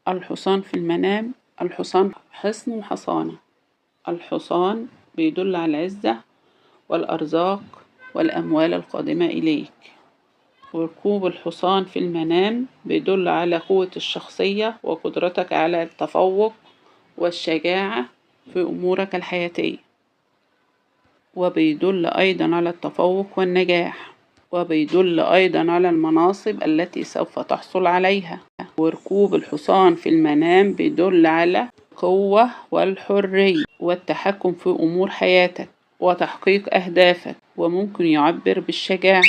الحصان في المنام. الحصان حصن وحصانة. الحصان بيدل على العزة والأرزاق والأموال القادمة إليك. وركوب الحصان في المنام بيدل على قوة الشخصية وقدرتك على التفوق والشجاعة في أمورك الحياتية. وبيدل أيضا على التفوق والنجاح. وبيدل أيضا على المناصب التي سوف تحصل عليها. وركوب الحصان في المنام بيدل على القوة والحرية والتحكم في أمور حياتك وتحقيق أهدافك. وممكن يعبر بالشجاعة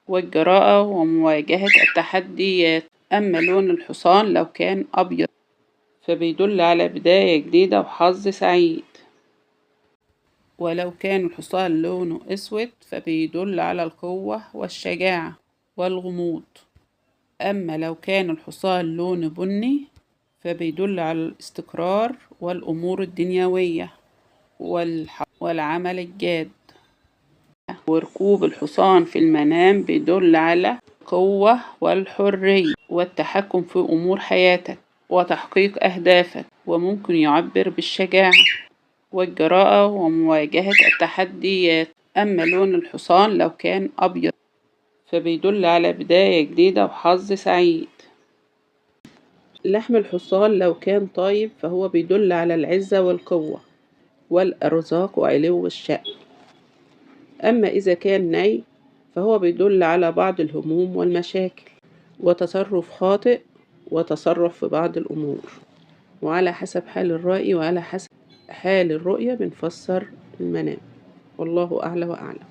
والجراءة ومواجهة التحديات. أما لون الحصان لو كان أبيض فبيدل على بداية جديدة وحظ سعيد. ولو كان الحصان لونه أسود فبيدل على القوة والشجاعة والغموض. أما لو كان الحصان لونه بني فبيدل على الاستقرار والأمور الدنيوية والعمل الجاد. وركوب الحصان في المنام بيدل على القوة والحرية والتحكم في أمور حياتك وتحقيق أهدافك. وممكن يعبر بالشجاعة والجراءة ومواجهة التحديات. أما لون الحصان لو كان أبيض فبيدل على بداية جديدة وحظ سعيد. لحم الحصان لو كان طيب فهو بيدل على العزة والقوة والأرزاق وعلو الشأن. أما إذا كان ني فهو بيدل على بعض الهموم والمشاكل وتصرف خاطئ وتصرف في بعض الأمور. وعلى حسب حال الرأي وعلى حسب حال الرؤية بنفسر المنام. والله أعلى وأعلم.